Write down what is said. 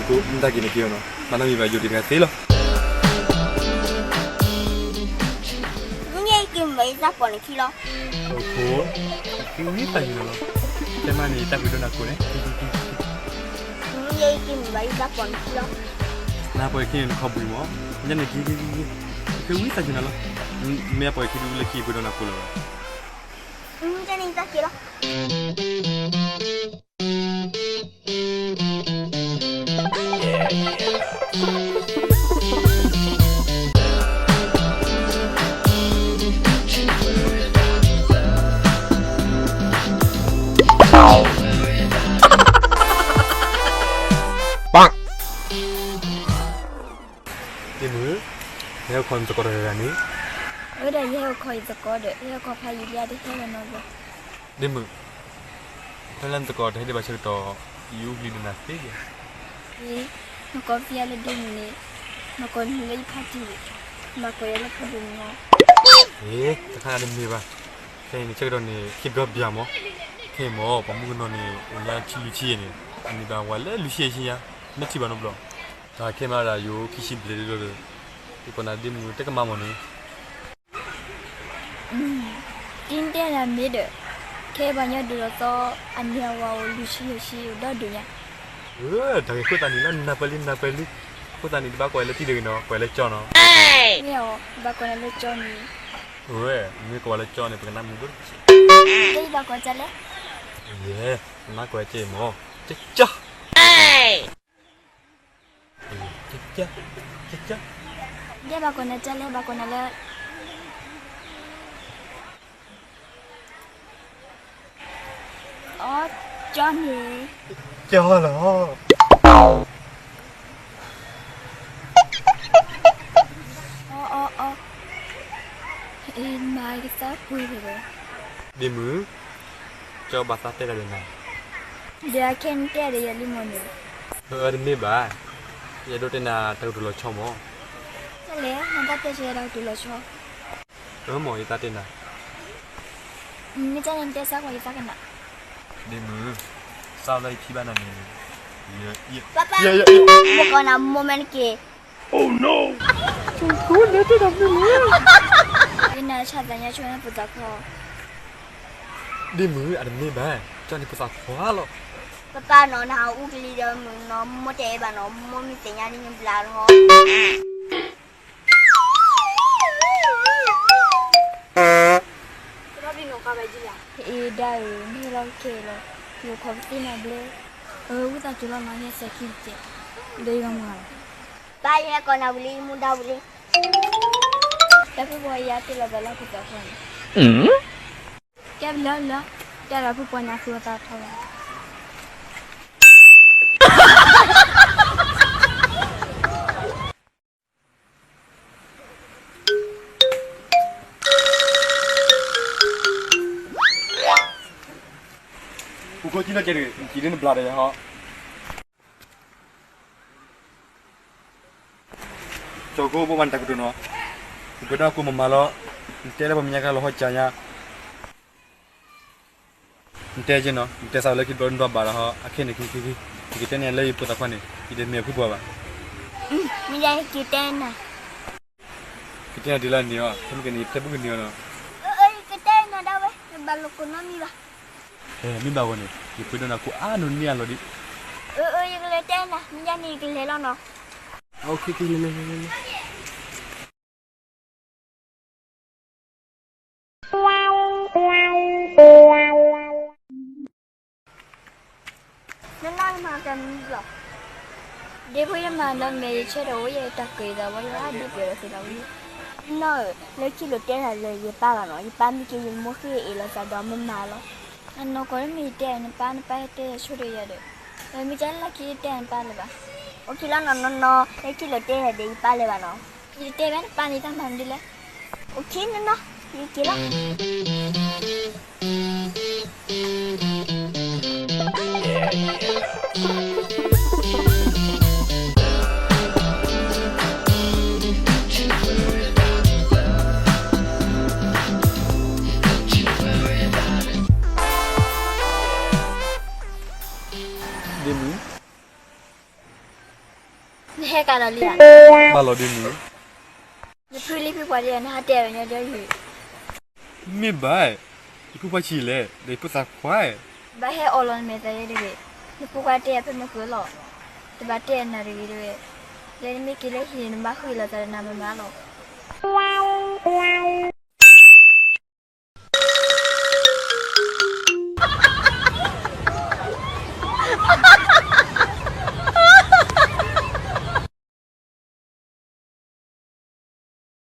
မတၤက့ၤန့ၣ်က့ၤအီၤနီၤ, မၤနီတမံၤဘၣ် ယိၤတဂၤသ့လီၤ. မ့ၢ်က့ၤမ့ၢ်ဘၣ်ယသးပီၢ်န့ၣ်ခံလီၤ. အဃိ, က့ၤဝံသးစူၤနၤလီၤ. တဲမးန့ၣ် ယတၢ်ပှ့ၤဒိၣ်နၤကိးန့ၣ်, မ့ၢ်က့ၤမ့ၢ်ဘၣ်ယသးပီၢ်န့ၣ်ခံလီၤ. နပီၢ်ယခံန့ၣ်နခီဘှံးမး, ညါန့ၣ်က့ၤက့ၤက့ၤက့ၤ, က့ၤဝံသးစူၤနၤလီၤ. မ့ၢ်အပီၢ်ယခံဒုးလၢခံယပှ့ၤဒိၣ်နၤကိးလၢၤဘၣ်. မ့ၢ်က့ၤန့ၣ်ယသးက့ၤလီၤ. ဒ့မုၣ်, ဟဲအိၣ်ခိးနသကိးတဂၤန့ၣ်, အဝဲဒၣ်ယဟဲအိၣ်ခိးယသကိးဒီး ယဟဲအိၣ်ခိးဖးယံာ်လံ တဟဲလၢၤနီတဘျီ. ဒ့မုၣ်, ဖဲလၢနသကိးတဟဲဒံးဘၣ်ဆၢကတီၢ် ယအူကလံၤဒိၣ်နၤသ့ယဲၢ်. အ့, နကိးဖဲယၤလၢဒ့မုၣ်န့ၣ်, နကိးနၤလၢယဖါတံၢ်, နဘၣ်ကိးယၤလၢဖိဒိၣ်မုၣ်လီၤ. အ့, တခါတမ့ၢ်ဘၣ်, ခဲအံၤန့ၣ်ဆၢကတီၢ်န့ၣ် ခံဘျီဘၣ်မး, ခဲအံၤမး ပှၤမုၣ်ကနီၤန့ၣ် အိၣ်လၢထံလွံၢ်ဆံယဲၢ်န့ၣ်, အန့ၣ်ဘၣ်ဝဲလၢလွံၢ်ဆံယဲၢ်ဆံညါ, မ့ၢ်ထံၣ်ဘၣ်နီတဘျီ, တၢ်ခဲမးဒၣ်ယိၤခံဆံဘျဲၣ်ဒ်ဒီး, ယကိးနၤဒ့မုၣ်တကမၣ်မးန့ၣ် တံၢ်တဲနၤမ့ၢ်ဒီး, ခဲအံၤပှၤကညီဒိၣ်ထီၣ်သီ, အန့ၣ်အဝၤအိၣ်လွံၢ်ဆံယဲၢ်ဆံအိၣ်ဒီဒူၣ်ညါ. တၢ်ဂ့ၢ်ခိၣ်သးန့ၣ်လီၤ နၢ်ပၢၢ်လံ နၢ်ပၢၢ်လံ, ခိၣ်သးန့ၣ် တဘၣ်ကိးဝဲလၢတံၢ်တဂ့ၤနီၤ, ကိးဝဲလၢကၠီနီၤ. မ့ၢ်အီၤ ဘၣ်ကိးနၤလၢကၠီန့ၣ်, ဝဲ, မ့ၢ်ကိးဝဲလၢကၠီန့ၣ် ပကနၣ်မုာ်ဒိၣ်တက့ၢ်. ယဘၣ်ကိးကၠီလဲၣ်, ယဲ, နမ့ၢ်ကိးဝဲကၠီအံၤမး, ကၠီကၠီ ကၠီ, ကၠီ, ကၠီ, ယဲဘၣ်ကိးနၤကၠီလဲၣ် ဘၣ်ကိးနၤလၢ အီ, ကၠီန့ၣ်, ကၠီလီၤ. အီ, အီ, အီ, အ့ မၤကသးပှ့ၤတဂ့ၤ. ဒ့မုၣ်, ကၠီဘၣ်သးတဲတၢ်ဒီးနၤ, ဒီးအခဲနတဲဒီးယၤလံမးန့ၣ်, အၢ တမ့ၢ်ဘၣ်, ယအဲၣ်ဒိးတဲနၤတၢ်ကတိၤလီၤဆီမး. ကၠီလဲၣ် နတၢ်တဲဆၢယၤတၢ်ကတိၤလီၤဆီ. အၢမး ယသးတဲနၤ, မ့ၢ်ကၠီန့ၣ်တဲစၢ်ကွၢ်ယသးကနၣ်. ဒ့မုၣ်, စးလၢယထံၣ်ဘၣ်နၤန့ၣ်, ယဲ, ယဲ, ယဲ, မ့ၢ်ကိးနၤမိၢ်မဲာ်တက့ၢ်. ယနၤဆၣ်သးညါဆိနဖိသၣ်ခွါ, ဒ့မုၣ် အတမ့ၢ်ဘၣ်, ကၠီန့ၣ်ဖိသၣ်ခွါလီၤ. ပၢ်ပၢ်နီၤ နဟးအူကလံၤဒီးမုၣ်နီၤ မိၢ်တဲအဲၣ်ဘၣ်နီၤ မိၢ်မ့ၢ်သ့ၣ်ညါဒ်န့ၣ်ဘျါလီၤ. အ့ ဒၣ်ဧၢ, မ့ၢ်လီၤခဲလီၤ, ယိၤခီပသ့ၣ်နၤဘျဲ, အၢ ဝံသးစူၤလီၤနီၤ ယဟဲစဲးခံကဲး, ဒီးယဂီၢ်မုၢ်လီၤ. ပၢ် ယဟဲကိးနၤဝံၤလံ ယမူဒါဝံၤလံ. တၢ်ဖုၣ်ပှၤယၤတ့ၢ်လီၤသးလၢဖိသၣ်ခွါန့ၣ်, ကဲဘျီဘျီ, တဲဒီးဖုၣ်ပှၤညါဃုအသးထီဘၣ်. ပူခိၣ်ကံၣ်နီၣ်ကဲတဂ့ၤ ကံၣ်ဒ်နဘျါဒီးယဟီ, ကၠီကိၣ် ဘိးဘၣ်နတၢ်ကတိၤနီၤ, ယပှ့ၤဒီးကိၣ်မၤမၤလီၤ, နတဲလၢပှၤမဲာ်ညါကလီၤဟီၣ်ကၢညါ နတဲက့နီၤ, နတဲသးလၢခံဘျီနဒွးဘၣ်ဒီးဟီ, အခဲန့ၣ်ခံခံခံ, ယကတဲန့ၢ်လၢယဖိသၣ်ခွါန့ၣ် ယတမ့ၢ်အဖုၣ်ပှၤဘၣ်. မ့ၢ်ယကတဲနၤ, ကတဲနၤဒ်လၢန့ၣ်အီၤ, ဖဲမ့ၢ်ကန့ၣ် ယဖျဲၣ်ဘုၣ်ကန့ၢ်အီၤနီၤ. ယကတဲနၤဒၣ်ဝဲ, ယဘၣ်လိာ်ကိးနီတမံၤဘၣ်. မ့ၢ်ဘၣ်ဂီၢ်န့ၣ် ယပှ့ၤဒိၣ်နၤကိၣ်အါနီၢ်န့ၢ်အလီၢ်ဒံး. ယကလဲၤတဲနၤ, မ့ၢ်ယၤန့ၣ် ယကလဲၤလီၤနီၤ. လဲၤလဲၤလဲၤလဲၤ. နနီၢ်မၤတၢ်မံၤလီၤ. ဒ့ဖိယမၤဒီးမဲာ်ယဆၢထၢၣ်ဝဲယတၢ်က့ၤဒီးဝဲယဒ်ပှဲၤဒီးသ့လီၤဝဲ. နနီၢ်ဧၢ, လၢခံလိာ်တဲတၢ်လၢယပၢ်ဘၣ်နီၤ, ယပၢ်မ့ၢ်က့ၤယမိၢ်ဃ့အ့ၣ်လိာ်သးဒီးမ့ၢ်မၤလီၤ. နနီၢ်ကီးမ့ၢ်ယတဲနပၢ်, နပၢ်တဲယဆိၣ်ဒၣ်ယၤဒီး, မ့ၢ်ကလၢခံယတဲနပၢ်လၢၤဘၣ်. အိၣ်ခံလီၤနီၤနီၤနီၤ, လၢခံလိာ်တဲတၢ်ဒီးယပၢ်လၢၤဘၣ်နီၤ. ယတတဲဘၣ်နပၢ်န့ၣ် တၢ်မၤမနုၤလဲၣ်. အိၣ်ခံနီၤနီၤ, ယက့ၤလီၤ. ဒ့မုၣ်, ဟဲကဒီးလံဧါ. ဘၣ်လီၤဒုးမုၢ်. နဖုလံဖုပှၢ်တယၤ နဟးတဲအီၤညီဒီးယုၢ်. မ့ၢ်ဘၣ်, ယဖုပှၢ်ဆံးလဲၣ်, ဒီးယဖိသၣ်ခွါ. ဘၣ်ဟဲအီၣ်လီၤနမဲာ်သးယဲတဂ့ၤ. နဖိခွါတဲယၤဖဲမုၢ်ဃုလီၤ. တဘၣ်တဲနၤတဂ့ၤတဝဲ. လၢနမ့ၢ်က့ၤလၢဟံၣ်န့ၣ် နဘၣ်ဃ့လီၤသးဒီးနၤမၤမၤလီၤ.